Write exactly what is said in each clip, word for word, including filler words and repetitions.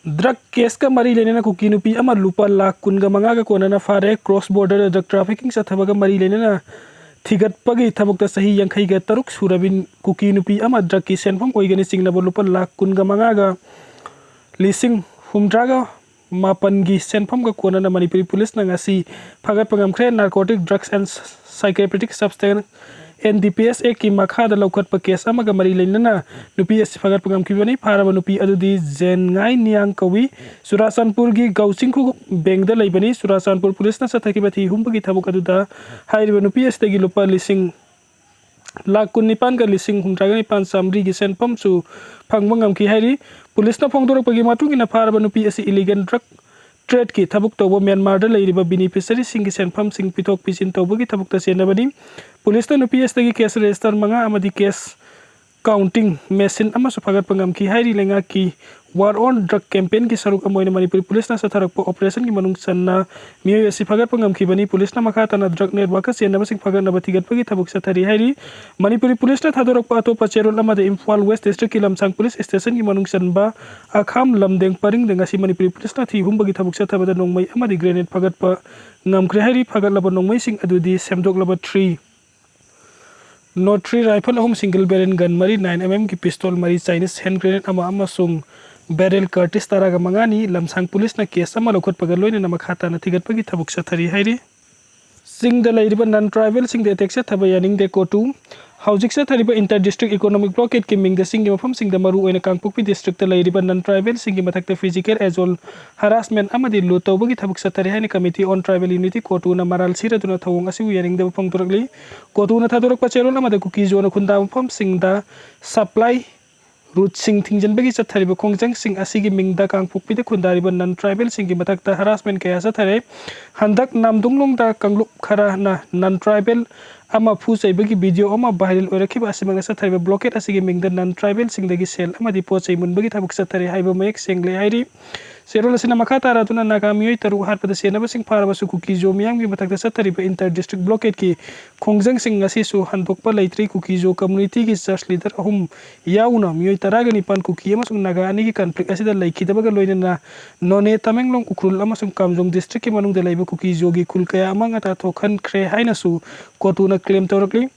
Drug ꯀꯦꯁꯀ ꯃꯔꯤ ꯂꯩꯅꯅ ꯀꯨꯀꯤ ꯅꯨꯄꯤ ꯑꯃ ꯂꯨꯄꯥ ꯂꯥꯈ ꯀꯨꯟꯒ ꯃꯉꯥꯒ ꯀꯣꯟꯅꯅ ꯐꯥꯔꯦ꯫ ꯀ꯭ꯔꯣꯁ ꯕꯣꯔꯗꯔꯗ ꯗ꯭ꯔꯒ ꯇ꯭ꯔꯥꯐꯤꯀꯤꯡ ꯆꯠꯊꯕꯒ ꯃꯔꯤ ꯂꯩꯅꯅ ꯊꯤꯒꯠꯄꯒꯤ ꯊꯕꯛꯇ ꯆꯍꯤ ꯌꯥꯡꯈꯩꯒ ꯇꯔꯨꯛ ꯁꯨꯔꯕꯤ ꯀꯨꯀꯤ ꯅꯨꯄꯤ ꯑꯃ ꯗ꯭ꯔꯒꯀꯤ ꯁꯦꯟꯐꯝ ꯑꯣꯏꯒꯅꯤ ꯆꯤꯡꯅꯕ ꯂꯨꯄꯥ ꯂꯥꯈ ꯀꯨꯟꯒ ꯃꯉꯥꯒ ꯂꯤꯁꯤꯡ ꯍꯨꯝꯗ꯭ꯔꯥꯒ ꯃꯥꯄꯟꯒꯤ ꯁꯦꯟꯐꯝꯒ ꯀꯣꯟꯅꯅ ꯃꯅꯤꯄꯨꯔꯤ ꯄꯨꯂꯤꯁꯅ ꯉꯁꯤ ꯐꯥꯒꯠꯄ ꯉꯝꯈ꯭ꯔꯦ꯫ Narcotic Drugs and Psychotropic Substance, N D P S Act ꯀꯤ ꯃꯈꯥꯗ ꯂꯧꯈꯠꯄ ꯀꯦꯁ ꯑꯃꯒ ꯃꯔꯤ ꯂꯩꯅꯅ ꯅꯨꯄꯤ ꯑꯁꯤ ꯐꯥꯒꯠꯄ ꯉꯝꯈꯤꯕꯅꯤ꯫ ꯐꯥꯔꯕ ꯅꯨꯄꯤ ꯑꯗꯨꯗꯤ ꯖꯦꯟꯉꯥꯏ ꯅꯤꯌꯥꯡ ꯀꯧꯏ꯫ ꯆꯨꯔꯥꯆꯥꯟꯄꯨꯔꯒꯤ ꯒꯧꯆꯤꯡꯈꯨ ꯕꯦꯡꯗ ꯂꯩꯕꯅꯤ꯫ ꯆꯨꯔꯥꯆꯥꯟꯄꯨꯔ ꯄꯨꯂꯤꯁꯅ ꯆꯠꯊꯈꯤꯕ ꯊꯤ ꯍꯨꯝꯕꯒꯤ ꯊꯕꯛ ꯑꯗꯨꯗ ꯍꯥꯏꯔꯤꯕ ꯅꯨꯄꯤ ꯑꯁꯤꯗꯒꯤ ꯂꯨꯄꯥ ꯂꯤꯁꯤꯡ ꯂꯥꯈ ꯀꯨꯟꯅꯤꯄꯥꯟꯒ ꯂꯤꯁꯤꯡ ꯍꯨꯝꯗ꯭ꯔꯥꯒ ꯅꯤꯄꯥꯟ ꯆꯥꯃꯔꯤꯒꯤ ꯁꯦꯟꯐꯝꯁꯨ ꯐꯪꯕ ꯉꯝꯈꯤ ꯍꯥꯏꯔꯤ꯫ ꯄꯨꯂꯤꯁꯅ ꯐꯣꯡꯗꯣꯔꯛꯄꯒꯤ ꯃꯇꯨꯡ ꯏꯟꯅ ꯐꯥꯔꯕ ꯅꯨꯄꯤ ꯑꯁꯤ ꯏꯂꯤꯒꯦꯜ ꯗ꯭ꯔꯒ ꯇ꯭ꯔꯦꯗꯀꯤ ꯊꯕꯛ ꯇꯧꯕ ꯃ꯭ꯌꯥꯟꯃꯥꯔꯗ ꯂꯩꯔꯤꯕ ꯕꯤꯅꯤꯐꯤꯁꯔꯤꯁꯤꯡꯒꯤ ꯁꯦꯟꯐꯝꯁꯤꯡ ꯄꯤꯊꯣꯛ ꯄꯤꯁꯤꯟ ꯇꯧꯕꯒꯤ ꯊꯕꯛꯇ ꯆꯦꯟꯅꯕꯅꯤ꯫ ꯄꯨꯂꯤꯁꯅ ꯅꯨꯄꯤ ꯑꯁꯤꯗꯒꯤ ꯀꯦꯁ ꯔꯦꯖꯤꯁꯇꯔ ꯃꯉꯥ ꯑꯃꯗꯤ ꯀꯦꯁ ꯀꯥꯎꯟꯇꯤꯡ ꯃꯦꯁꯤꯟ ꯑꯃꯁꯨ ꯐꯥꯒꯠꯄ ꯉꯝꯈꯤ ꯍꯥꯏꯔꯤ꯫ ꯂꯩꯉꯥꯛꯀꯤ ꯋꯥꯔ ꯑꯣꯟ ꯗ꯭ꯔꯒ ꯀꯦꯝꯄꯦꯟꯒꯤ ꯁꯔꯨꯛ ꯑꯃ ꯑꯣꯏꯅ ꯃꯅꯤꯄꯨꯔꯤ ꯄꯨꯂꯤꯁꯅ ꯆꯠꯊꯔꯛꯄ ꯑꯣꯄꯔꯦꯁꯟꯒꯤ ꯃꯅꯨꯡ ꯆꯟꯅ ꯃꯤꯑꯣꯏ ꯑꯁꯤ ꯐꯥꯒꯠꯄ ꯉꯝꯈꯤꯕꯅꯤ꯫ ꯄꯨꯂꯤꯁꯅ ꯃꯈꯥ ꯇꯥꯅ ꯗ꯭ꯔꯒ ꯅꯦꯠꯋꯥꯔꯛꯀ ꯆꯦꯟꯅꯕꯁꯤꯡ ꯐꯥꯒꯠꯅꯕ ꯊꯤꯒꯠꯄꯒꯤ ꯊꯕꯛ ꯆꯠꯊꯔꯤ ꯍꯥꯏꯔꯤ꯫ ꯃꯅꯤꯄꯨꯔꯤ ꯄꯨꯂꯤꯁꯅ ꯊꯥꯗꯣꯔꯛꯄ ꯑꯇꯣꯞꯄ ꯆꯦꯔꯣꯜ ꯑꯃꯗ ꯏꯝꯐꯥꯜ ꯋꯦꯁ ꯗꯤꯁꯇ꯭ꯔꯤꯛꯀꯤ ꯂꯝꯁꯥꯡ ꯄꯨꯂꯤꯁ ꯁ꯭ꯇꯦꯁꯟꯒꯤ ꯃꯅꯨꯡ ꯆꯟꯕ ꯑꯈꯥꯝ ꯂꯝꯗꯦꯡ ꯄꯔꯤꯡꯗ ꯉꯁꯤ ꯃꯅꯤꯄꯨꯔꯤ ꯄꯨꯂꯤꯁꯅ ꯊꯤ ꯍꯨꯝꯕꯒꯤ ꯊꯕꯛ ꯆꯠꯊꯕꯗ ꯅꯣꯡꯃꯩ ꯑꯃꯗꯤ ꯒ꯭ꯔꯦꯅꯦꯗ ꯐꯥꯒꯠꯄ ꯉꯝꯈ꯭ꯔꯦ ꯍꯥꯏꯔꯤ꯫ ꯐꯥꯒꯠꯂꯕ ꯅꯣꯡꯃꯩꯁꯤꯡ ꯑꯗꯨꯗꯤ ꯁꯦꯝꯗꯣꯛꯂꯕ ꯊ꯭ꯔꯤ ꯅꯣꯠ ꯊ꯭ꯔꯤ ꯔꯥꯏꯐꯜ ꯑꯍꯨꯝ, ꯁꯤꯡꯒꯜ ꯕꯦꯔꯦꯜ ꯒꯟ ꯃꯔꯤ, ꯅꯥꯏꯟ ꯑꯦꯝ ꯑꯦꯝꯒꯤ ꯄꯤꯁꯇꯣꯜ ꯃꯔꯤ, ꯆꯥꯏꯅꯤꯁ ꯍꯦꯟ ꯒ꯭ꯔꯦꯅꯦꯗ ꯑꯃ ꯑꯃꯁꯨꯡ ꯕꯦꯔꯦꯜ ꯀꯥꯔꯇꯤꯁ ꯇꯔꯥꯒ ꯃꯉꯥꯅꯤ꯫ ꯂꯝꯁꯥꯡ ꯄꯨꯂꯤꯁꯅ ꯀꯦꯁ ꯑꯃ ꯂꯧꯈꯠꯄꯒ ꯂꯣꯏꯅꯅ ꯃꯈꯥ ꯇꯥꯅ ꯊꯤꯒꯠꯄꯒꯤ ꯊꯕꯛ ꯆꯠꯊꯔꯤ ꯍꯥꯏꯔꯤ꯫ ꯆꯤꯡꯗ ꯂꯩꯔꯤꯕ ꯅꯟ ꯇ꯭ꯔꯥꯏꯕꯦꯜꯁꯤꯡꯗ ꯑꯦꯇꯦꯛ ꯆꯠꯊꯕ ꯌꯥꯅꯤꯡꯗꯦ꯫ ꯀꯣꯇꯨ ꯍꯧꯖꯤꯛ ꯆꯠꯊꯔꯤꯕ ꯏꯟꯇꯔ ꯗꯤꯁꯇ꯭ꯔꯤꯛ ꯏꯀꯣꯅꯣꯃꯤꯛ ꯕ꯭ꯂꯣꯀꯦꯠꯀꯤ ꯃꯤꯡꯗ ꯆꯤꯡꯒꯤ ꯃꯐꯝꯁꯤꯡꯗ ꯃꯔꯨ ꯑꯣꯏꯅ ꯀꯥꯡꯄꯣꯛꯄꯤ ꯗꯤꯁꯇ꯭ꯔꯤꯛꯇ ꯂꯩꯔꯤꯕ ꯅꯟ ꯇ꯭ꯔꯥꯏꯕꯦꯜꯁꯤꯡꯒꯤ ꯃꯊꯛꯇ ꯐꯤꯖꯤꯀꯦꯜ ꯑꯦꯖꯣꯜ ꯍꯔꯥꯁꯃꯦꯟ ꯑꯃꯗꯤ ꯂꯨꯠ ꯇꯧꯕꯒꯤ ꯊꯕꯛ ꯆꯠꯊꯔꯤ ꯍꯥꯏꯅ ꯀꯃꯤꯇꯤ ꯑꯣꯟ ꯇ꯭ꯔꯥꯏꯕꯦꯜ ꯌꯨꯅꯤꯇꯤ ꯀꯣꯇꯨꯅ ꯃꯔꯥꯜ ꯁꯤꯔꯗꯨꯅ ꯊꯧꯑꯣꯡ ꯑꯁꯤꯕꯨ ꯌꯥꯅꯤꯡꯗꯕ ꯐꯣꯡꯗꯣꯔꯛꯂꯤ꯫ ꯀꯣꯇꯨꯅ ꯊꯥꯗꯣꯔꯛꯄ ꯆꯦꯔꯣꯜ ꯑꯃꯗ ꯀꯨꯀꯤꯖꯣꯅ ꯈꯨꯟꯗꯥ ꯃꯐꯝꯁꯤꯡꯗ ꯁꯄ꯭ꯂꯥꯏ ꯔꯨꯠꯁꯤꯡ ꯊꯤꯡꯖꯤꯟꯕꯒꯤ ꯆꯠꯊꯔꯤꯕ ꯈꯣꯡꯖꯪꯁꯤꯡ ꯑꯁꯤꯒꯤ ꯃꯤꯡꯗ ꯀꯥꯡꯄꯣꯛꯄꯤꯗ ꯈꯨꯟꯗꯥꯔꯤꯕ ꯅꯟ ꯇ꯭ꯔꯥꯏꯕꯦꯜꯁꯤꯡꯒꯤ ꯃꯊꯛꯇ ꯍꯔꯥꯁꯃꯦꯟ ꯀꯌꯥ ꯆꯠꯊꯔꯦ꯫ ꯍꯟꯗꯛ ꯅꯥꯝꯗꯨꯡꯂꯣꯡꯗ ꯀꯥꯡꯂꯨꯞ ꯈꯔꯅ ꯅꯟ ꯇ꯭ꯔꯥꯏꯕꯦꯜ ꯑꯃ ꯐꯨ ꯆꯩꯕꯒꯤ ꯚꯤꯗꯤꯑꯣ ꯑꯃ ꯚꯥꯏꯔꯦꯜ ꯑꯣꯏꯔꯛꯈꯤꯕ ꯑꯁꯤꯃꯛꯅ ꯆꯠꯊꯔꯤꯕ ꯕ꯭ꯂꯣꯀꯦꯠ ꯑꯁꯤꯒꯤ ꯃꯤꯡꯗ ꯅꯟ ꯇ꯭ꯔꯥꯏꯕꯦꯜꯁꯤꯡꯗꯒꯤ ꯁꯦꯜ ꯑꯃꯗꯤ ꯄꯣꯠ ꯆꯩ ꯃꯨꯟꯕꯒꯤ ꯊꯕꯛ ꯆꯠꯊꯔꯦ ꯍꯥꯏꯕ ꯃꯌꯦꯛ ꯁꯦꯡꯂꯦ ꯍꯥꯏꯔꯤ꯫ ꯆꯦꯔꯣꯜ ꯑꯁꯤꯅ ꯃꯈꯥ ꯇꯥꯔꯗꯨꯅ ꯅꯥꯒꯥ ꯃꯤꯑꯣꯏ ꯇꯔꯨꯛ ꯍꯥꯠꯄꯗ ꯆꯦꯟꯅꯕꯁꯤꯡ ꯐꯥꯔꯕꯁꯨ ꯀꯨꯀꯤꯖꯣ ꯃꯤꯌꯥꯝꯒꯤ ꯃꯊꯛꯇ ꯆꯠꯊꯔꯤꯕ inter district blockade ꯀꯤ ꯈꯣꯡꯖꯪꯁꯤꯡ ꯉꯁꯤꯁꯨ ꯍꯟꯗꯣꯛꯄ ꯂꯩꯇ꯭ꯔꯤ꯫ ꯀꯨꯀꯤꯖꯣ community ꯒꯤ church leader ꯑꯍꯨꯝ ꯌꯥꯎꯅ ꯃꯤꯑꯣꯏ ꯇꯔꯥꯒ ꯅꯤꯄꯥꯟ ꯀꯨꯀꯤ ꯑꯃꯁꯨꯡ ꯅꯥꯒꯥ ꯑꯅꯤꯒꯤ conflict ꯑꯁꯤꯗ ꯂꯩꯈꯤꯗꯕꯒ ꯂꯣꯏꯅꯅ ꯅꯣꯅꯦ, ꯇꯃꯦꯡꯂꯣꯡ, ꯎꯈ꯭ꯔꯨꯜ ꯑꯃꯁꯨꯡ ꯀꯥꯝꯖꯣꯡ district ꯀꯤ ꯃꯅꯨꯡꯗ ꯂꯩꯕ ꯀꯨꯀꯤꯖꯣꯒꯤ ꯈꯨꯜ ꯀꯌꯥ ꯑꯃ ꯉꯇ ꯊꯣꯛꯍꯟꯈ꯭ꯔꯦ ꯍꯥꯏꯅꯁꯨ ꯀꯣꯇꯨꯅ claim ꯇꯧꯔꯛꯂꯤ꯫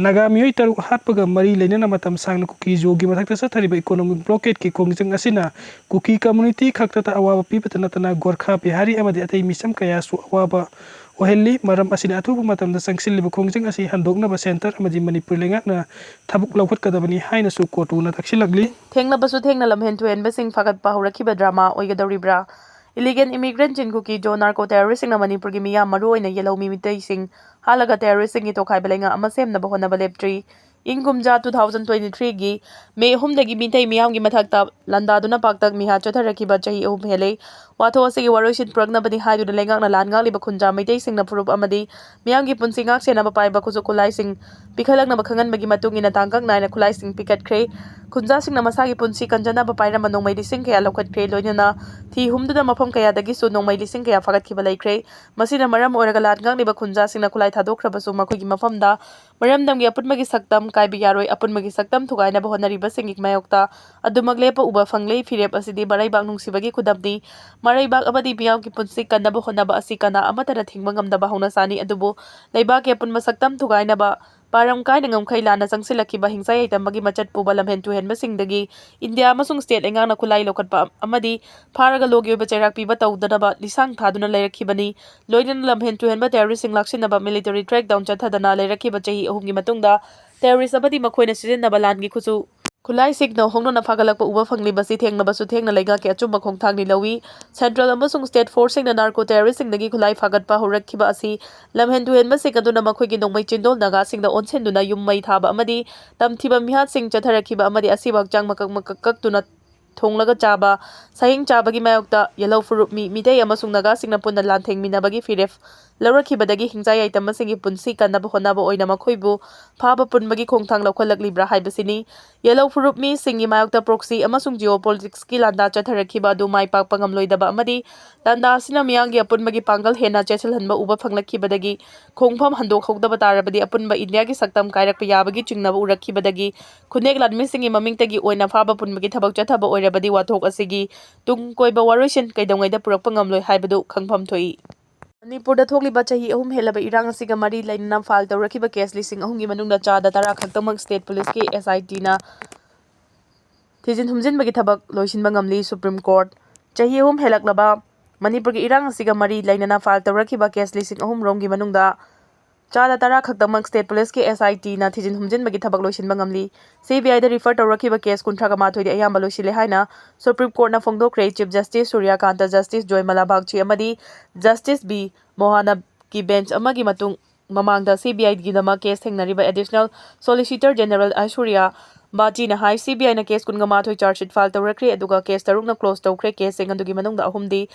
ꯅꯥꯒꯥ ꯃꯤꯑꯣꯏ ꯇꯔꯨꯛ ꯍꯥꯠꯄꯒ ꯃꯔꯤ ꯂꯩꯅꯅ ꯃꯇꯝ ꯁꯥꯡꯅ ꯀꯨꯀꯤꯖꯣꯒꯤ ꯃꯊꯛꯇ ꯆꯠꯊꯔꯤꯕ economic blockade ꯀꯤ ꯈꯣꯡꯖꯪ ꯑꯁꯤꯅ ꯀꯨꯀꯤ community ꯈꯛꯇꯗ ꯑꯋꯥꯕ ꯄꯤꯕꯇ ꯅꯠꯇꯅ ꯒꯣꯔꯈꯥ, ꯕꯤꯍꯥꯔꯤ ꯑꯃꯗꯤ ꯑꯇꯩ ꯃꯤꯆꯝ ꯀꯌꯥꯁꯨ ꯑꯋꯥꯕ ꯑꯣꯏꯍꯜꯂꯤ꯫ ꯃꯔꯝ ꯑꯁꯤꯅ ꯑꯊꯨꯕ ꯃꯇꯝꯗ ꯆꯪꯁꯤꯜꯂꯤꯕ ꯈꯣꯡꯖꯪ ꯑꯁꯤ ꯍꯟꯗꯣꯛꯅꯕ centre ꯑꯃꯗꯤ ꯃꯅꯤꯄꯨꯔ ꯂꯩꯉꯥꯛꯅ ꯊꯕꯛ ꯂꯧꯈꯠꯀꯗꯕꯅꯤ ꯍꯥꯏꯅꯁꯨ ꯀꯣꯇꯨꯅ ꯇꯛꯁꯤꯜꯂꯛꯂꯤ꯫ ꯊꯦꯡꯂꯕꯁꯨ ꯊꯦꯡꯅ ꯂꯝꯍꯦꯟ ꯇꯨꯍꯦꯟꯕꯁꯤꯡ ꯐꯥꯒꯠꯄ ꯍꯧꯔꯛꯈꯤꯕ drama ꯑꯣꯏꯒꯗꯧꯔꯤꯕ꯭ꯔꯥ? Illegal immigrant ꯆꯤꯟ ꯀꯨꯀꯤꯖꯣ narco terrorist ꯁꯤꯡꯅ ꯃꯅꯤꯄꯨꯔꯒꯤ ꯃꯤꯌꯥꯝ, ꯃꯔꯨꯑꯣꯏꯅ ꯌꯦꯜꯍꯧꯃꯤ ꯃꯤꯇꯩꯁꯤꯡ ꯍꯥꯠꯂꯒ terrorist ꯁꯤꯡꯒꯤ ꯇꯣꯈꯥꯏꯕ ꯂꯩꯉꯥꯛ ꯑꯃ ꯁꯦꯝꯅꯕ ꯍꯣꯠꯅꯕ ꯂꯦꯞꯇ꯭ꯔꯤ꯫ ꯏꯪ ꯀꯨꯝꯖꯥ two thousand twenty three ꯒꯤ ꯃꯦ ꯑꯍꯨꯝꯗꯒꯤ ꯃꯤꯇꯩ ꯃꯤꯌꯥꯝꯒꯤ ꯃꯊꯛꯇ ꯂꯥꯟꯗꯥꯗꯨꯅ ꯄꯥꯛꯇꯛ ꯃꯤꯍꯥꯠ ꯆꯠꯊꯔꯛꯈꯤꯕ ꯆꯍꯤ ꯑꯍꯨꯝ ꯍꯦꯜꯂꯦ꯫ ꯋꯥꯊꯣꯛ ꯑꯁꯤꯒꯤ ꯋꯥꯔꯣꯏꯁꯤꯟ ꯄꯨꯔꯛꯅꯕꯅꯤ ꯍꯥꯏꯗꯨꯅ ꯂꯩꯉꯥꯛꯅ ꯂꯥꯟ ꯉꯥꯛꯂꯤꯕ ꯈꯨꯟꯖꯥ ꯃꯩꯇꯩꯁꯤꯡꯅ ꯐꯨꯔꯨꯞ ꯑꯃꯗꯤ ꯃꯤꯌꯥꯝꯒꯤ ꯄꯨꯟꯁꯤ ꯉꯥꯛ ꯁꯦꯟꯅꯕ ꯄꯥꯏꯕ ꯈꯨꯠꯁꯨ ꯈꯨꯠꯂꯥꯏꯁꯤꯡ ꯄꯤꯈꯠꯂꯛꯅꯕ ꯈꯪꯍꯟꯕꯒꯤ ꯃꯇꯨꯡ ꯏꯟꯅ ꯇꯥꯡꯀꯛ ꯅꯥꯏꯅ ꯈꯨꯠꯂꯥꯏꯁꯤꯡ ꯄꯤꯈꯠꯈ꯭ꯔꯦ꯫ ꯈꯨꯟꯖꯥꯁꯤꯡꯅ ꯃꯁꯥꯒꯤ ꯄꯨꯟꯁꯤ ꯀꯟꯖꯅꯕ ꯄꯥꯏꯔꯝꯕ ꯅꯣꯡꯃꯩ ꯂꯤꯁꯤꯡ ꯀꯌꯥ ꯂꯧꯈꯠꯈ꯭ꯔꯦ, ꯂꯣꯏꯅꯅ ꯊꯤ ꯍꯨꯝꯗꯨꯅ ꯃꯐꯝ ꯀꯌꯥꯗꯒꯤꯁꯨ ꯅꯣꯡꯃꯩ ꯂꯤꯁꯤꯡ ꯀꯌꯥ ꯐꯥꯒꯠꯈꯤꯕ ꯂꯩꯈ꯭ꯔꯦ꯫ ꯃꯁꯤꯅ ꯃꯔꯝ ꯑꯣꯏꯔꯒ ꯂꯥꯟ ꯉꯥꯛꯂꯤꯕ ꯈꯨꯟꯖꯥꯁꯤꯡꯅ ꯈꯨꯠꯂꯥꯏ ꯊꯥꯗꯣꯛꯈ꯭ꯔꯕꯁꯨ ꯃꯈꯣꯏꯒꯤ ꯃꯐꯝꯗ ꯃꯔꯝꯗꯝꯒꯤ ꯑꯄꯨꯟꯕꯒꯤ ꯁꯛꯇꯝ ꯀꯥꯏꯕ ꯌꯥꯔꯣꯏ꯫ ꯑꯄꯨꯟꯕꯒꯤ ꯁꯛꯇꯝ ꯊꯨꯒꯥꯏꯅꯕ ꯍꯣꯠꯅꯔꯤꯕꯁꯤꯡꯒꯤ ꯃꯥꯌꯣꯛꯇ ꯑꯗꯨꯃꯛ ꯂꯦꯞꯄ ꯎꯕ ꯐꯪꯂꯦ꯫ ꯐꯤꯔꯦꯞ ꯑꯁꯤꯗꯤ ꯃꯔꯩꯕꯥꯛ ꯅꯨꯡꯁꯤꯕꯒꯤ ꯈꯨꯗꯝꯅꯤ꯫ ꯃꯔꯩꯕꯥꯛ ꯑꯃꯗꯤ ꯃꯤꯌꯥꯝꯒꯤ ꯄꯨꯟꯁꯤ ꯀꯟꯅꯕ ꯍꯣꯠꯅꯕ ꯑꯁꯤ ꯀꯅꯥ ꯑꯃꯠꯇꯅ ꯊꯤꯡꯕ ꯉꯝꯗꯕ ꯍꯧꯅꯁꯥꯅꯤ, ꯑꯗꯨꯕꯨ ꯂꯩꯕꯥꯛꯀꯤ ꯑꯄꯨꯟꯕ ꯁꯛꯇꯝ ꯊꯨꯒꯥꯏꯅꯕ ꯄꯥꯔꯝ ꯀꯥꯏꯅ ꯉꯝꯈꯩ ꯂꯥꯟꯅ ꯆꯪꯁꯤꯜꯂꯛꯈꯤꯕ ꯍꯤꯡꯁꯥ ꯌꯥꯏꯇꯝꯕꯒꯤ ꯃꯆꯠ ꯄꯨꯕ ꯂꯝꯍꯦꯟ ꯇꯨꯍꯦꯟꯕꯁꯤꯡꯗꯒꯤ ꯏꯟꯗꯤꯌꯥ ꯑꯃꯁꯨꯡ state ꯂꯩꯉꯥꯛꯅ ꯈꯨꯠꯂꯥꯏ ꯂꯧꯈꯠꯄ ꯑꯃꯗꯤ ꯐꯥꯔꯒ ꯂꯣꯒꯤ ꯑꯣꯏꯕ ꯆꯩꯔꯥꯛ ꯄꯤꯕ ꯇꯧꯗꯅꯕ ꯂꯤꯁꯥꯡ ꯊꯥꯗꯨꯅ ꯂꯩꯔꯛꯈꯤꯕꯅꯤ꯫ ꯂꯣꯏꯅꯅ ꯂꯝꯍꯦꯟ ꯇꯨꯍꯦꯟꯕ terrorist ꯁꯤꯡ ꯂꯥꯛꯁꯤꯟꯅꯕ military crackdown ꯆꯠꯊꯗꯅ ꯂꯩꯔꯛꯈꯤꯕ ꯆꯍꯤ ꯑꯍꯨꯝꯒꯤ ꯃꯇꯨꯡꯗ terrorist ꯑꯃꯗꯤ ꯃꯈꯣꯏꯅ ꯁꯤꯖꯤꯟꯅꯕ ꯂꯥꯟꯒꯤ ꯈꯨꯠꯁꯨ ꯈꯨꯠꯂꯥꯏꯁꯤꯡꯅ ꯍꯣꯡꯅꯅ ꯐꯥꯒꯠꯂꯛꯄ ꯎꯕ ꯐꯪꯂꯤꯕꯁꯤ ꯊꯦꯡꯅꯕꯁꯨ ꯊꯦꯡꯅ ꯂꯩꯉꯥꯛꯀꯤ ꯑꯆꯨꯝꯕ ꯈꯣꯡꯊꯥꯡꯅꯤ ꯂꯧꯏ꯫ Central ꯑꯃꯁꯨꯡ state force ꯁꯤꯡꯅ narco terrorist ꯁꯤꯡꯗꯒꯤ ꯈꯨꯠꯂꯥꯏ ꯐꯥꯒꯠꯄ ꯍꯧꯔꯛꯈꯤꯕ ꯑꯁꯤ ꯂꯝꯍꯦꯟ ꯇꯨꯍꯦꯟꯕꯁꯤꯡ ꯑꯗꯨꯅ ꯃꯈꯣꯏꯒꯤ ꯅꯣꯡꯃꯩ ꯆꯤꯟꯗꯣꯜ ꯅꯥꯒꯥꯁꯤꯡꯗ ꯑꯣꯟꯁꯤꯟꯗꯨꯅ ꯌꯨꯝ ꯃꯩ ꯊꯥꯕ ꯑꯃꯗꯤ ꯇꯝꯊꯤꯕ ꯃꯤꯍꯥꯠꯁꯤꯡ ꯆꯠꯊꯔꯛꯈꯤꯕ ꯑꯃꯗꯤ ꯑꯁꯤꯕ ꯍꯛꯆꯥꯡ ꯃꯀꯛ ꯃꯀꯛ ꯀꯛꯇꯨꯅ ꯊꯣꯡꯂꯒ ꯆꯥꯕ, ꯁꯥꯍꯤꯡ ꯆꯥꯕꯒꯤ ꯃꯥꯌꯣꯛꯇ ꯌꯦꯜꯍꯧ ꯐꯨꯔꯨꯞ ꯃꯤ, ꯃꯤꯇꯩ ꯑꯃꯁꯨꯡ ꯅꯥꯒꯥꯁꯤꯡꯅ ꯄꯨꯟꯅ ꯂꯥꯟꯊꯦꯡꯃꯤꯟꯅꯕꯒꯤ ꯐꯤꯔꯦꯞ ꯂꯧꯔꯛꯈꯤꯕꯗꯒꯤ ꯍꯤꯡꯆꯥꯏ ꯌꯥꯏꯇꯝꯕꯁꯤꯡꯒꯤ ꯄꯨꯟꯁꯤ ꯀꯟꯅꯕ ꯍꯣꯠꯅꯕ ꯑꯣꯏꯅ ꯃꯈꯣꯏꯕꯨ ꯐꯥꯕ ꯄꯨꯟꯕꯒꯤ ꯈꯣꯡꯊꯥꯡ ꯂꯧꯈꯠꯂꯛꯂꯤꯕ꯭ꯔꯥ ꯍꯥꯏꯕꯁꯤꯅꯤ꯫ ꯌꯦꯜꯍꯧ ꯐꯨꯔꯨꯞ ꯃꯤꯁꯤꯡꯒꯤ ꯃꯥꯌꯣꯛꯇ proxy ꯑꯃꯁꯨꯡ geopoliticsꯀꯤ ꯂꯥꯟꯗꯥ ꯆꯠꯊꯔꯛꯈꯤꯕ ꯑꯗꯨ ꯃꯥꯏ ꯄꯥꯛꯄ ꯉꯝꯂꯣꯏꯗꯕ ꯑꯃꯗꯤ ꯂꯥꯟꯗꯥ ꯑꯁꯤꯅ ꯃꯤꯌꯥꯝꯒꯤ ꯑꯄꯨꯟꯕꯒꯤ ꯄꯥꯡꯒꯜ ꯍꯦꯟꯅ ꯆꯦꯠꯁꯤꯜꯍꯟꯕ ꯎꯕ ꯐꯪꯂꯛꯈꯤꯕꯗꯒꯤ ꯈꯣꯡꯐꯝ ꯍꯟꯗꯣꯛꯍꯧꯗꯕ ꯇꯥꯔꯕꯗꯤ ꯑꯄꯨꯟꯕ ꯏꯟꯗꯤꯌꯥꯒꯤ ꯁꯛꯇꯝ ꯀꯥꯏꯔꯛꯄ ꯌꯥꯕꯒꯤ ꯆꯤꯡꯅꯕ ꯎꯔꯛꯈꯤꯕꯗꯒꯤ ꯈꯨꯟꯅꯦꯛ ꯂꯥꯟꯃꯤꯁꯤꯡꯒꯤ ꯃꯃꯤꯡꯇꯒꯤ ꯑꯣꯏꯅ ꯐꯥꯕ ꯄꯨꯟꯕꯒꯤ ꯊꯕꯛ ꯆꯠꯊꯕ ꯑꯣꯏꯔꯕꯗꯤ ꯋꯥꯊꯣꯛ ꯑꯁꯤꯒꯤ ꯇꯨꯡ ꯀꯣꯏꯕ ꯋꯥꯔꯣꯏꯁꯤꯟ ꯀꯩꯗꯧꯉꯩꯗ ꯄꯨꯔꯛꯄ ꯉꯝꯂꯣꯏ ꯍꯥꯏꯕꯗꯨ ꯈꯪꯐꯝ ꯊꯣꯛꯏ꯫ ꯃꯅꯤꯄꯨꯔꯗ ꯊꯣꯛꯂꯤꯕ ꯆꯍꯤ ꯑꯍꯨꯝ ꯍꯦꯜꯂꯕ ꯏꯔꯥꯡ ꯑꯁꯤꯒ ꯃꯔꯤ ꯂꯩꯅꯅ file ꯇꯧꯔꯛꯈꯤꯕ case ꯂꯤꯁꯤꯡ ꯑꯍꯨꯝꯒꯤ ꯃꯅꯨꯡꯗ ꯆꯥꯗ ꯇꯔꯥ ꯈꯛꯇꯃꯛ state policeꯀꯤ S I Tꯅ ꯊꯤꯖꯤꯟ ꯍꯨꯝꯖꯤꯟꯕꯒꯤ ꯊꯕꯛ ꯂꯣꯏꯁꯤꯟꯕ ꯉꯝꯂꯤ꯫ Supreme Court꯫ ꯆꯍꯤ ꯑꯍꯨꯝ ꯍꯦꯜꯂꯛꯂꯕ ꯃꯅꯤꯄꯨꯔꯒꯤ ꯏꯔꯥꯡ ꯑꯁꯤꯒ ꯃꯔꯤ ꯂꯩꯅꯅ file ꯇꯧꯔꯛꯈꯤꯕ case ꯂꯤꯁꯤꯡ ꯑꯍꯨꯝ ꯔꯣꯝꯒꯤ ꯃꯅꯨꯡꯗ ꯆꯥꯗ ꯇꯔꯥ ꯈꯛꯇꯃꯛ state policeꯀꯤ S I Tꯅ ꯊꯤꯖꯤꯟ ꯍꯨꯝꯖꯤꯟꯕꯒꯤ ꯊꯕꯛ ꯂꯣꯏꯁꯤꯟꯕ ꯉꯝꯂꯤ꯫ CBIꯗ refer ꯇꯧꯔꯛꯈꯤꯕ case ꯀꯨꯟꯊ꯭ꯔꯥꯒ ꯃꯥꯊꯣꯏꯗꯤ ꯑꯌꯥꯝꯕ ꯂꯣꯏꯁꯤꯜꯂꯦ ꯍꯥꯏꯅ Supreme Courtꯅ ꯐꯣꯡꯗꯣꯛꯈ꯭ꯔꯦ꯫ Chief Justice ꯁꯨꯔ꯭ꯌꯀꯥꯟꯇ, Justice ꯖꯣꯏꯃꯂꯥ ꯕꯥꯒꯆꯤ ꯑꯃꯗꯤ Justice ꯕꯤ ꯃꯣꯍꯥꯅ ꯒꯤ bench ꯑꯃꯒꯤ ꯃꯇꯨꯡ ꯃꯃꯥꯡꯗ CBIꯒꯤꯗꯃꯛ case ꯊꯦꯡꯅꯔꯤꯕ Additional Solicitor General ꯑꯥꯏꯁꯣꯔꯤꯌꯥ ꯕꯥꯆꯤꯅ ꯍꯥꯏ, CBIꯅ case ꯀꯨꯟꯒ ꯃꯥꯊꯣꯏ charge sheet file ꯇꯧꯔꯛꯈ꯭ꯔꯦ, ꯑꯗꯨꯒ case ꯇꯔꯨꯛꯅ close ꯇꯧꯈ꯭ꯔꯦ꯫ Caseꯁꯤꯡ ꯑꯗꯨꯒꯤ ꯃꯅꯨꯡꯗ ꯑꯍꯨꯝꯗꯤ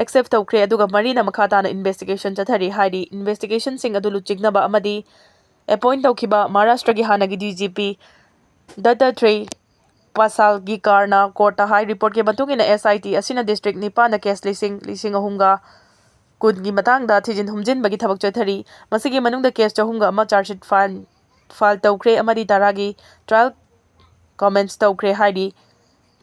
accept ꯇꯧꯈ꯭ꯔꯦ, ꯑꯗꯨꯒ ꯃꯔꯤꯅ ꯃꯈꯥ ꯇꯥꯅ investigation ꯆꯠꯊꯔꯤ ꯍꯥꯏꯔꯤ꯫ Investigationꯁꯤꯡ ꯑꯗꯨ ꯂꯨꯆꯤꯡꯅꯕ ꯑꯃꯗꯤ appoint ꯇꯧꯈꯤꯕ ꯃꯍꯥꯔꯥꯁꯇ꯭ꯔꯒꯤ ꯍꯥꯟꯅꯒꯤ DGP ꯗꯠꯇꯥꯇ꯭ꯔꯦ ꯄꯥꯁꯥꯜꯒꯤꯀꯥꯔꯅ courtꯇ ꯍꯥꯏ꯫ Reportꯀꯤ ꯃꯇꯨꯡ ꯏꯟꯅ, S I T ꯑꯁꯤꯅ district ꯅꯤꯄꯥꯟꯗ case ꯂꯤꯁꯤꯡ, ꯂꯤꯁꯤꯡ ꯑꯍꯨꯝꯒ ꯀꯨꯟꯒꯤ ꯃꯇꯥꯡꯗ ꯊꯤꯖꯤꯟ ꯍꯨꯝꯖꯤꯟꯕꯒꯤ ꯊꯕꯛ ꯆꯠꯊꯔꯤ꯫ ꯃꯁꯤꯒꯤ ꯃꯅꯨꯡꯗ case ꯆꯍꯨꯝꯒ ꯑꯃ charge sheet file, file ꯇꯧꯈ꯭ꯔꯦ ꯑꯃꯗꯤ ꯇꯔꯥꯒꯤ trial commence ꯇꯧꯈ꯭ꯔꯦ ꯍꯥꯏꯔꯤ꯫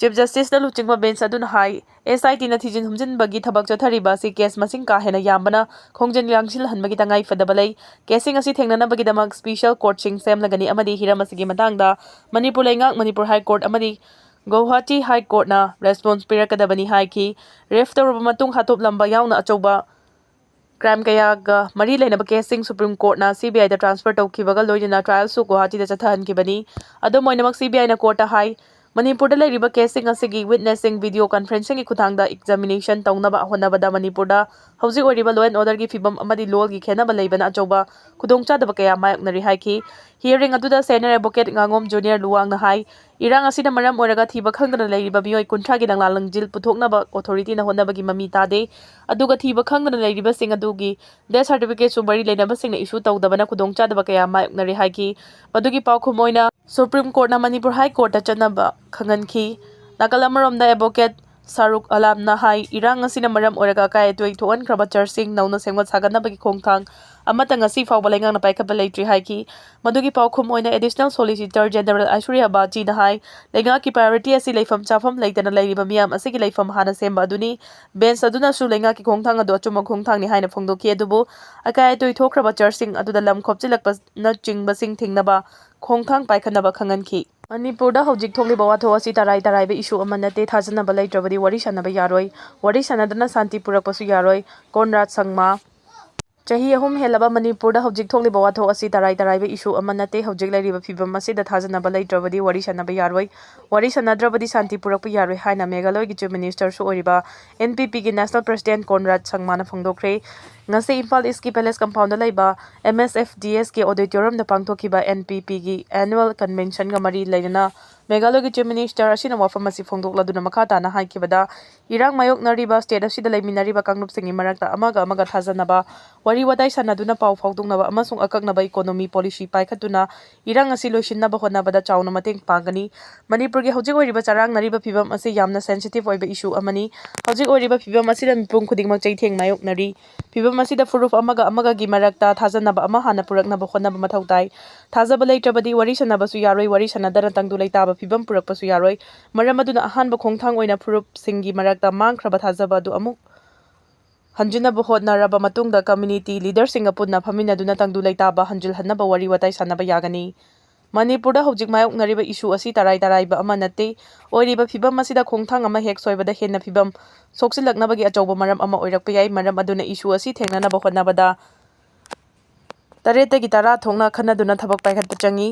Chief Justiceꯅ ꯂꯨꯆꯤꯡꯕ bench ꯑꯗꯨꯅ ꯍꯥꯏ, S I Tꯅ ꯊꯤꯖꯤꯟ ꯍꯨꯝꯖꯤꯟꯕꯒꯤ ꯊꯕꯛ ꯆꯠꯊꯔꯤꯕ ꯑꯁꯤ case ꯃꯁꯤꯡ ꯀꯥ ꯍꯦꯟꯅ ꯌꯥꯝꯕꯅ ꯈꯣꯡꯖꯦꯜ ꯌꯥꯡꯁꯤꯜꯍꯟꯕꯒꯤ ꯇꯉꯥꯏ ꯐꯗꯕ ꯂꯩ꯫ Caseꯁꯤꯡ ꯑꯁꯤ ꯊꯦꯡꯅꯅꯕꯒꯤꯗꯃꯛ special courtꯁꯤꯡ ꯁꯦꯝꯂꯒꯅꯤ ꯑꯃꯗꯤ ꯍꯤꯔꯝ ꯑꯁꯤꯒꯤ ꯃꯇꯥꯡꯗ ꯃꯅꯤꯄꯨꯔ ꯂꯩꯉꯥꯛ, ꯃꯅꯤꯄꯨꯔ High Court ꯑꯃꯗꯤ ꯒꯧꯍꯥꯇꯤ High Courtꯅ response ꯄꯤꯔꯛꯀꯗꯕꯅꯤ ꯍꯥꯏꯈꯤ꯫ Ref ꯇꯧꯔꯕ ꯃꯇꯨꯡ ꯍꯥꯊꯨꯞꯂꯝꯕ ꯌꯥꯎꯅ ꯑꯆꯧꯕ crime ꯀꯌꯥꯒ ꯃꯔꯤ ꯂꯩꯅꯕ caseꯁꯤꯡ Supreme Courtꯅ CBIꯗ transfer ꯇꯧꯈꯤꯕꯒ ꯂꯣꯏꯅꯅ trialꯁꯨ ꯒꯨꯋꯥꯍꯥꯇꯤꯗ ꯆꯠꯊꯍꯟꯈꯤꯕꯅꯤ꯫ ꯑꯗꯨꯝ ꯑꯣꯏꯅꯃꯛ, CBIꯅ courtꯇ ꯍꯥꯏ, ꯃꯅꯤꯄꯨꯔꯗ ꯂꯩꯔꯤꯕ caseꯁꯤꯡ ꯑꯁꯤꯒꯤ witnessꯁꯤꯡ video conferencingꯒꯤ ꯈꯨꯠꯊꯥꯡꯗ examination ꯇꯧꯅꯕ ꯍꯣꯠꯅꯕꯗ ꯃꯅꯤꯄꯨꯔꯗ ꯍꯧꯖꯤꯛ ꯑꯣꯏꯔꯤꯕ law and orderꯒꯤ ꯐꯤꯕꯝ ꯑꯃꯗꯤ ꯂꯣꯜꯒꯤ ꯈꯦꯟꯅꯕ ꯂꯩꯕꯅ ꯑꯆꯧꯕ ꯈꯨꯗꯣꯡꯆꯥꯗꯕ ꯀꯌꯥ ꯃꯥꯌꯣꯛꯅꯔꯤ ꯍꯥꯏꯈꯤ꯫ ꯍꯤꯌꯔꯤꯡ ꯑꯗꯨꯗ ꯁꯦꯅꯤꯌꯔ ꯑꯦꯗꯚꯣꯀꯦꯠ ꯉꯥꯉꯣꯝ ꯖꯨꯅꯤꯌꯔ ꯂꯨꯋꯥꯡꯅ ꯍꯥꯏ, ꯏꯔꯥꯡ ꯑꯁꯤꯅ ꯃꯔꯝ ꯑꯣꯏꯔꯒ ꯊꯤꯕ ꯈꯪꯗꯅ ꯂꯩꯔꯤꯕ ꯃꯤꯑꯣꯏ ꯀꯨꯟꯊ꯭ꯔꯥꯒꯤ ꯂꯪꯂꯥ ꯂꯪꯖꯤꯜ ꯄꯨꯊꯣꯛꯅꯕ ꯑꯣꯊꯣꯔꯤꯇꯤꯅ ꯍꯣꯠꯅꯕꯒꯤ ꯃꯃꯤ ꯇꯥꯗꯦ꯫ ꯑꯗꯨꯒ ꯊꯤꯕ ꯈꯪꯗꯅ ꯂꯩꯔꯤꯕꯁꯤꯡ ꯑꯗꯨꯒꯤ ꯗꯦꯠ ꯁꯥꯔꯇꯤꯐꯤꯀꯦꯠꯁꯨ ꯃꯔꯤ ꯂꯩꯅꯕꯁꯤꯡꯅ ꯏꯁꯨ ꯇꯧꯗꯕꯅ ꯈꯨꯗꯣꯡꯆꯥꯗꯕ ꯀꯌꯥ ꯃꯥꯌꯣꯛꯅꯔꯦ ꯍꯥꯏꯈꯤ꯫ ꯃꯗꯨꯒꯤ ꯄꯥꯎꯈꯨꯝ ꯑꯣꯏꯅ ꯁꯨꯄ꯭ꯔꯤꯝ ꯀꯣꯔꯠꯅ ꯃꯅꯤꯄꯨꯔ ꯍꯥꯏ ꯀꯣꯔꯠꯇ ꯆꯠꯅꯕ ꯈꯪꯍꯟꯈꯤ꯫ ꯅꯥꯀꯜ ꯑꯃꯔꯣꯝꯗ ꯑꯦꯗꯚꯣꯀꯦꯠ ꯁꯥꯔꯨꯛ ꯑꯂꯥꯝꯅ ꯍꯥꯏ, ꯏꯔꯥꯡ ꯑꯁꯤꯅ ꯃꯔꯝ ꯑꯣꯏꯔꯒ ꯑꯀꯥꯏ ꯑꯇꯣꯏ ꯊꯣꯛꯍꯟꯈ꯭ꯔꯕ ꯆꯔꯆꯁꯤꯡ ꯅꯧꯅ ꯁꯦꯝꯒꯠ ꯁꯥꯒꯠꯅꯕꯒꯤ ꯈꯣꯡꯊꯥꯡ ꯑꯃꯠꯇ ꯉꯁꯤ ꯐꯥꯎꯕ ꯂꯩꯉꯥꯛꯅ ꯄꯥꯏꯈꯠꯄ ꯂꯩꯇ꯭ꯔꯤ ꯍꯥꯏꯈꯤ꯫ ꯃꯗꯨꯒꯤ ꯄꯥꯎꯈꯨꯝ ꯑꯣꯏꯅ ꯑꯦꯗꯤꯁꯅꯦꯜ ꯁꯣꯂꯤꯁꯤꯇꯔ ꯖꯦꯅꯔꯦꯜ ꯑꯥꯏꯁꯣꯔꯤꯌꯥ ꯕꯥꯆꯤꯅ ꯍꯥꯏ, ꯂꯩꯉꯥꯛꯀꯤ ꯄ꯭ꯔꯥꯏꯌꯣꯔꯤꯇꯤ ꯑꯁꯤ ꯂꯩꯐꯝ ꯆꯥꯐꯝ ꯂꯩꯇꯅ ꯂꯩꯔꯤꯕ ꯃꯤꯌꯥꯝ ꯑꯁꯤꯒꯤ ꯂꯩꯐꯝ ꯍꯥꯟꯅ ꯁꯦꯝꯕ ꯑꯗꯨꯅꯤ꯫ ꯕꯦꯟꯆ ꯑꯗꯨꯅꯁꯨ ꯂꯩꯉꯥꯛꯀꯤ ꯈꯣꯡꯊꯥꯡ ꯑꯗꯨ ꯑꯆꯨꯝꯕ ꯈꯣꯡꯊꯥꯡꯅꯤ ꯍꯥꯏꯅ ꯐꯣꯡꯗꯣꯛꯈꯤ, ꯑꯗꯨꯕꯨ ꯑꯀꯥꯏ ꯑꯇꯣꯏ ꯊꯣꯛꯈ꯭ꯔꯕ ꯆꯔꯆꯁꯤꯡ ꯑꯗꯨꯗ ꯂꯝ ꯈꯣꯞꯆꯤꯜꯂꯛꯄꯅꯆꯤꯡꯕꯁꯤꯡ ꯊꯤꯡꯅꯕ ꯈꯣꯡꯊꯥꯡ ꯄꯥꯏꯈꯠꯅꯕ ꯈꯪꯍꯟꯈꯤ꯫ ꯃꯅꯤꯄꯨꯔꯗ ꯍꯧꯖꯤꯛ ꯊꯣꯛꯂꯤꯕ ꯋꯥꯊꯣꯛ ꯑꯁꯤ ꯇꯔꯥꯏ ꯇꯔꯥꯏꯕ ꯏꯁꯨ ꯑꯃ ꯅꯠꯇꯦ, ꯊꯥꯖꯅꯕ ꯂꯩꯇ꯭ꯔꯕꯗꯤ ꯋꯥꯔꯤ ꯁꯥꯟꯅꯕ ꯌꯥꯔꯣꯏ, ꯋꯥꯔꯤ ꯁꯥꯟꯅꯗꯅ ꯁꯥꯟꯇꯤ ꯄꯨꯔꯛꯄꯁꯨ ꯌꯥꯔꯣꯏ꯫ ꯀꯣꯟꯔꯥꯗ ꯁꯪꯃꯥ꯫ ꯆꯍꯤ ꯑꯍꯨꯝ ꯍꯦꯜꯂꯕ ꯃꯅꯤꯄꯨꯔꯗ ꯍꯧꯖꯤꯛ ꯊꯣꯛꯂꯤꯕ ꯋꯥꯊꯣꯛ ꯑꯁꯤ ꯇꯔꯥꯏ ꯇꯔꯥꯏꯕ ꯏꯁꯨ ꯑꯃ ꯅꯠꯇꯦ, ꯍꯧꯖꯤꯛ ꯂꯩꯔꯤꯕ ꯐꯤꯕꯝ ꯑꯁꯤꯗ ꯊꯥꯖꯅꯕ ꯂꯩꯇ꯭ꯔꯕꯗꯤ ꯋꯥꯔꯤ ꯁꯥꯟꯅꯕ ꯌꯥꯔꯣꯏ, ꯋꯥꯔꯤ ꯁꯥꯟꯅꯗ꯭ꯔꯕꯗꯤ ꯁꯥꯟꯇꯤ ꯄꯨꯔꯛꯄ ꯌꯥꯔꯣꯏ ꯍꯥꯏꯅ ꯃꯦꯘꯥꯂꯣꯏꯒꯤ ꯆꯤꯐ ꯃꯤꯅꯤꯁꯇꯔꯁꯨ ꯑꯣꯏꯔꯤꯕ ꯑꯦꯟ ꯄꯤ ꯄꯤꯒꯤ ꯅꯦꯁꯅꯦꯜ ꯄ꯭ꯔꯁꯤꯗꯦꯟꯠ ꯀꯣꯟꯔꯥꯗ ꯁꯪꯃꯥꯅ ꯐꯣꯡꯗꯣꯛꯈ꯭ꯔꯦ꯫ ꯉꯁꯤ ꯏꯝꯐꯥꯜ ꯏꯁꯀꯤ ꯄꯦꯂꯦꯁ ꯀꯝꯄꯥꯎꯟꯗ ꯂꯩꯕ ꯑꯦꯝ ꯑꯦꯁ ꯑꯦꯐ ꯗꯤ ꯑꯦꯁꯀꯤ ꯑꯣꯗꯤꯇꯣꯔꯤꯌꯝꯗ ꯄꯥꯡꯊꯣꯛꯈꯤꯕ ꯑꯦꯟ ꯄꯤ ꯄꯤꯒꯤ ꯑꯦꯅꯨꯋꯦꯜ ꯀꯟꯚꯦꯟꯁꯟꯒ ꯃꯔꯤ ꯂꯩꯅꯅ ꯃꯦꯘꯥꯂꯣꯏꯒꯤ ꯆꯤꯐ ꯃꯤꯅꯤꯁꯇꯔ ꯑꯁꯤꯅ ꯋꯥꯐꯝ ꯑꯁꯤ ꯐꯣꯡꯗꯣꯛꯂꯗꯨꯅ ꯃꯈꯥ ꯇꯥꯅ ꯍꯥꯏꯈꯤꯕꯗ, ꯏꯔꯥꯡ ꯃꯥꯌꯣꯛꯅꯔꯤꯕ ꯁ꯭ꯇꯦꯠ ꯑꯁꯤꯗ ꯂꯩꯃꯤꯟꯅꯔꯤꯕ ꯀꯥꯡꯂꯨꯞꯁꯤꯡꯒꯤ ꯃꯔꯛꯇ ꯑꯃꯒ ꯑꯃꯒ ꯊꯥꯖꯅꯕ, ꯋꯥꯔꯤ ꯋꯥꯇꯥꯏ ꯁꯥꯟꯅꯗꯨꯅ ꯄꯥꯎ ꯐꯥꯎꯗꯣꯛꯅꯕ ꯑꯃꯁꯨꯡ ꯑꯀꯛꯅꯕ ꯏꯀꯣꯅꯣꯃꯤ ꯄꯣꯂꯤꯁꯤ ꯄꯥꯏꯈꯠꯇꯨꯅ ꯏꯔꯥꯡ ꯑꯁꯤ ꯂꯣꯏꯁꯤꯟꯅꯕ ꯍꯣꯠꯅꯕꯗ ꯆꯥꯎꯅ ꯃꯇꯦꯡ ꯄꯥꯡꯒꯅꯤ꯫ ꯃꯅꯤꯄꯨꯔꯒꯤ ꯍꯧꯖꯤꯛ ꯑꯣꯏꯔꯤꯕ ꯆꯔꯥꯡꯅꯔꯤꯕ ꯐꯤꯕꯝ ꯑꯁꯤ ꯌꯥꯝꯅ ꯁꯦꯟꯁꯤꯇꯤꯚ ꯑꯣꯏꯕ ꯏꯁꯨ ꯑꯃꯅꯤ꯫ ꯍꯧꯖꯤꯛ ꯑꯣꯏꯔꯤꯕ ꯐꯤꯕꯝ ꯑꯁꯤꯗ ꯃꯤꯄꯨꯝ ꯈꯨꯗꯤꯡꯃꯛ ꯆꯩꯊꯦꯡ ꯃꯥꯌꯣꯛꯅꯔꯤ꯫ ꯐꯤꯕꯝ ꯑꯁꯤꯗ ꯐꯨꯔꯨꯞ ꯑꯃꯒ ꯑꯃꯒꯒꯤ ꯃꯔꯛꯇ ꯊꯥꯖꯅꯕ ꯑꯃ ꯍꯥꯟꯅ ꯄꯨꯔꯛꯅꯕ ꯍꯣꯠꯅꯕ ꯃꯊꯧ ꯇꯥꯏ꯫ ꯊꯥꯖꯕ ꯂꯩꯇ꯭ꯔꯕꯗꯤ ꯋꯥꯔꯤ ꯁꯥꯟꯅꯕꯁꯨ ꯌꯥꯔꯣꯏ, ꯋꯥꯔꯤ ꯁꯥꯟꯅꯗꯅ ꯇꯪꯗꯨ ꯂꯩꯇꯥꯕ ꯐꯤꯕꯝ ꯄꯨꯔꯛꯄꯁꯨ ꯌꯥꯔꯣꯏ꯫ ꯃꯔꯝ ꯑꯗꯨꯅ ꯑꯍꯥꯟꯕ ꯈꯣꯡꯊꯥꯡ ꯑꯣꯏꯅ ꯐꯨꯔꯨꯞꯁꯤꯡꯒꯤ ꯃꯔꯛꯇ ꯃꯥꯡꯈ꯭ꯔꯕ ꯊꯥꯖꯕ ꯑꯗꯨ ꯑꯃꯨꯛ ꯍꯟꯖꯤꯟꯅꯕ ꯍꯣꯠꯅꯔꯕ ꯃꯇꯨꯡꯗ ꯀꯝꯃ꯭ꯌꯨꯅꯤꯇꯤ ꯂꯤꯗꯔꯁꯤꯡꯒ ꯄꯨꯟꯅ ꯐꯝꯃꯤꯟꯅꯗꯨꯅ ꯇꯪꯗꯨ ꯂꯩꯇꯥꯕ ꯍꯟꯖꯤꯜꯍꯟꯅꯕ ꯋꯥꯔꯤ ꯋꯥꯇꯥꯏ ꯁꯥꯟꯅꯕ ꯌꯥꯒꯅꯤ꯫ ꯃꯅꯤꯄꯨꯔꯗ ꯍꯧꯖꯤꯛ ꯃꯥꯌꯣꯛꯅꯔꯤꯕ ꯏꯁꯨ ꯑꯁꯤ ꯇꯔꯥꯏ ꯇꯔꯥꯏꯕ ꯑꯃ ꯅꯠꯇꯦ꯫ ꯑꯣꯏꯔꯤꯕ ꯐꯤꯕꯝ ꯑꯁꯤꯗ ꯈꯣꯡꯊꯥꯡ ꯑꯃ ꯍꯦꯛ ꯁꯣꯏꯕꯗ ꯍꯦꯟꯅ ꯐꯤꯕꯝ ꯁꯣꯛꯆꯤꯜꯂꯛꯅꯕꯒꯤ ꯑꯆꯧꯕ ꯃꯔꯝ ꯑꯃ ꯑꯣꯏꯔꯛꯄ ꯌꯥꯏ꯫ ꯃꯔꯝ ꯑꯗꯨꯅ ꯏꯁꯨ ꯑꯁꯤ ꯊꯦꯡꯅꯅꯕ ꯍꯣꯠꯅꯕꯗ ꯇꯔꯦꯠꯇꯒꯤ ꯇꯔꯥ ꯊꯣꯛꯅ ꯈꯟꯅꯗꯨꯅ ꯊꯕꯛ ꯄꯥꯏꯈꯠꯄ ꯆꯪꯏ꯫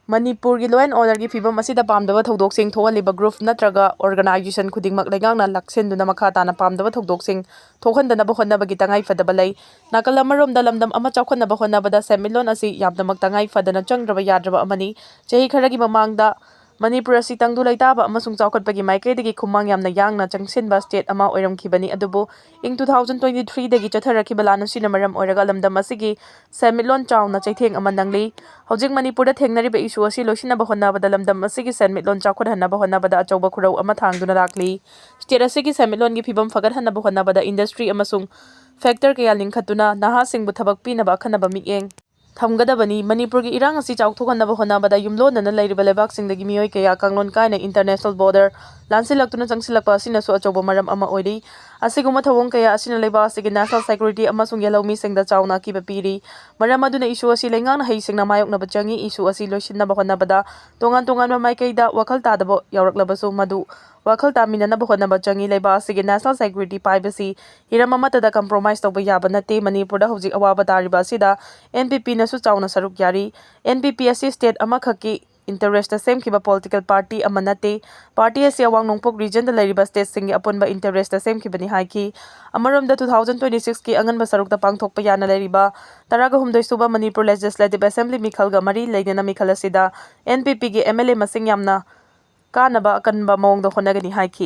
ꯃꯅꯤꯄꯨꯔꯒꯤ law and orderꯒꯤ ꯐꯤꯕꯝ ꯑꯁꯤꯗ ꯄꯥꯝꯗꯕ ꯊꯧꯗꯣꯛꯁꯤꯡ ꯊꯣꯛꯍꯜꯂꯤꯕ group ꯅꯠꯇ꯭ꯔꯒ organization ꯈꯨꯗꯤꯡꯃꯛ ꯂꯩꯉꯥꯛꯅ ꯂꯥꯛꯁꯤꯟꯗꯨꯅ ꯃꯈꯥ ꯇꯥꯅ ꯄꯥꯝꯗꯕ ꯊꯧꯗꯣꯛꯁꯤꯡ ꯊꯣꯛꯍꯟꯗꯅꯕ ꯍꯣꯠꯅꯕꯒꯤ ꯇꯉꯥꯏ ꯐꯗꯕ ꯂꯩ꯫ ꯅꯥꯀꯜ ꯑꯃꯔꯣꯝꯗ ꯂꯝꯗꯝ ꯑꯃ ꯆꯥꯎꯈꯠꯅꯕ ꯍꯣꯠꯅꯕꯗ ꯁꯦꯟꯃꯤꯠꯂꯣꯟ ꯑꯁꯤ ꯌꯥꯝꯅꯃꯛ ꯇꯉꯥꯏ ꯐꯗꯅ ꯆꯪꯗ꯭ꯔꯕ ꯌꯥꯗ꯭ꯔꯕ ꯑꯃꯅꯤ꯫ ꯆꯍꯤ ꯈꯔꯒꯤ ꯃꯃꯥꯡꯗ ꯃꯅꯤꯄꯨꯔ ꯑꯁꯤ ꯇꯪꯗꯨ ꯂꯩꯇꯥꯕ ꯑꯃꯁꯨꯡ ꯆꯥꯎꯈꯠꯄꯒꯤ ꯃꯥꯏꯀꯩꯗꯒꯤ ꯈꯨꯃꯥꯡ ꯌꯥꯝꯅ ꯌꯥꯡꯅ ꯆꯪꯁꯤꯟꯕ state ꯑꯃ ꯑꯣꯏꯔꯝꯈꯤꯕꯅꯤ꯫ ꯑꯗꯨꯕꯨ ꯏꯪ two thousand twenty threeꯗꯒꯤ ꯆꯠꯊꯔꯛꯈꯤꯕ ꯂꯥꯟ ꯑꯁꯤꯅ ꯃꯔꯝ ꯑꯣꯏꯔꯒ ꯂꯝꯗꯝ ꯑꯁꯤꯒꯤ ꯁꯦꯟꯃꯤꯠꯂꯣꯟ ꯆꯥꯎꯅ ꯆꯩꯊꯦꯡ ꯑꯃ ꯅꯪꯂꯤ꯫ ꯍꯧꯖꯤꯛ ꯃꯅꯤꯄꯨꯔꯗ ꯊꯦꯡꯅꯔꯤꯕ issue ꯑꯁꯤ ꯂꯣꯏꯁꯤꯟꯅꯕ ꯍꯣꯠꯅꯕꯗ ꯂꯝꯗꯝ ꯑꯁꯤꯒꯤ ꯁꯦꯟꯃꯤꯠꯂꯣꯟ ꯆꯥꯎꯈꯠꯍꯟꯅꯕ ꯍꯣꯠꯅꯕꯗ ꯑꯆꯧꯕ ꯈꯨꯔꯧ ꯑꯃ ꯊꯥꯡꯗꯨꯅ ꯂꯥꯛꯂꯤ꯫ State ꯑꯁꯤꯒꯤ ꯁꯦꯟꯃꯤꯠꯂꯣꯟꯒꯤ ꯐꯤꯕꯝ ꯐꯒꯠꯍꯟꯅꯕ ꯍꯣꯠꯅꯕꯗ industry ꯑꯃꯁꯨꯡ factor ꯀꯌꯥ ꯂꯤꯡꯈꯠꯇꯨꯅ ꯅꯍꯥꯁꯤꯡꯕꯨ ꯊꯕꯛ ꯄꯤꯅꯕ ꯑꯈꯟꯅꯕ ꯃꯤꯠꯌꯦꯡ ꯊꯝꯒꯗꯕꯅꯤ꯫ ꯃꯅꯤꯄꯨꯔꯒꯤ ꯏꯔꯥꯡ ꯑꯁꯤ ꯆꯥꯎꯊꯣꯛꯍꯟꯅꯕ ꯍꯣꯠꯅꯕꯗ ꯌꯨꯝꯂꯣꯟꯅꯅ ꯂꯩꯔꯤꯕ ꯂꯩꯕꯥꯛꯁꯤꯡꯗꯒꯤ ꯃꯤꯑꯣꯏ ꯀꯌꯥ ꯀꯥꯡꯂꯣꯟ ꯀꯥꯏꯅ international border ꯂꯥꯟꯁꯤꯜꯂꯛꯇꯨꯅ ꯆꯪꯁꯤꯜꯂꯛꯄ ꯑꯁꯤꯅꯁꯨ ꯑꯆꯧꯕ ꯃꯔꯝ ꯑꯃ ꯑꯣꯏꯔꯤ꯫ ꯑꯁꯤꯒꯨꯝꯕ ꯊꯧꯑꯣꯡ ꯀꯌꯥ ꯑꯁꯤꯅ ꯂꯩꯕꯥꯛ ꯑꯁꯤꯒꯤ national security ꯑꯃꯁꯨꯡ ꯌꯦꯜꯍꯧꯃꯤꯁꯤꯡꯗ ꯆꯥꯎꯅ ꯑꯀꯤꯕ ꯄꯤꯔꯤ꯫ ꯃꯔꯝ ꯑꯗꯨꯅ issue ꯑꯁꯤ ꯂꯩꯉꯥꯛꯅ ꯍꯩꯁꯤꯡꯅ ꯃꯥꯌꯣꯛꯅꯕ ꯆꯪꯏ꯫ Issue ꯑꯁꯤ ꯂꯣꯏꯁꯤꯟꯅꯕ ꯍꯣꯠꯅꯕꯗ ꯇꯣꯉꯥꯟ ꯇꯣꯉꯥꯟꯕ ꯃꯥꯏꯀꯩꯗ ꯋꯥꯈꯜ ꯇꯥꯗꯕ ꯌꯥꯎꯔꯛꯂꯕꯁꯨ ꯃꯗꯨ ꯋꯥꯈꯜ ꯇꯥꯃꯤꯟꯅꯅꯕ ꯍꯣꯠꯅꯕ ꯆꯪꯏ꯫ ꯂꯩꯕꯥꯛ ꯑꯁꯤꯒꯤ national security ꯄꯥꯏꯕꯁꯤ ꯍꯤꯔꯝ ꯑꯃꯠꯇꯗ compromise ꯇꯧꯕ ꯌꯥꯕ ꯅꯠꯇꯦ꯫ ꯃꯅꯤꯄꯨꯔꯗ ꯍꯧꯖꯤꯛ ꯑꯋꯥꯕ ꯇꯥꯔꯤꯕ ꯑꯁꯤꯗ NPPꯅꯁꯨ ꯆꯥꯎꯅ ꯁꯔꯨꯛ ꯌꯥꯔꯤ꯫ NPP ꯑꯁꯤ state ꯑꯃꯈꯛꯀꯤ interestꯇ ꯁꯦꯝꯈꯤꯕ political party ꯑꯃ ꯅꯠꯇꯦ꯫ Party ꯑꯁꯤ ꯑꯋꯥꯡ ꯅꯣꯡꯄꯣꯛ regionꯗ ꯂꯩꯔꯤꯕ stateꯁꯤꯡꯒꯤ ꯑꯄꯨꯟꯕ interestꯇ ꯁꯦꯝꯈꯤꯕꯅꯤ ꯍꯥꯏꯈꯤ꯫ ꯑꯃꯔꯣꯝꯗ two thousand twenty sixꯀꯤ ꯑꯉꯟꯕ ꯁꯔꯨꯛꯇ ꯄꯥꯡꯊꯣꯛꯄ ꯌꯥꯅ ꯂꯩꯔꯤꯕ ꯇꯔꯥꯒ ꯍꯨꯝꯗꯣꯏ ꯁꯨꯕ ꯃꯅꯤꯄꯨꯔ Legislative Assembly ꯃꯤꯈꯜꯒ ꯃꯔꯤ ꯂꯩꯅꯅ ꯃꯤꯈꯜ ꯑꯁꯤꯗ NPPꯒꯤ MLA ꯃꯁꯤꯡ ꯌꯥꯝꯅ ꯀꯥꯅꯕ ꯑꯀꯟꯕ ꯃꯑꯣꯡꯗ ꯍꯣꯠꯅꯒꯅꯤ ꯍꯥꯏꯈꯤ꯫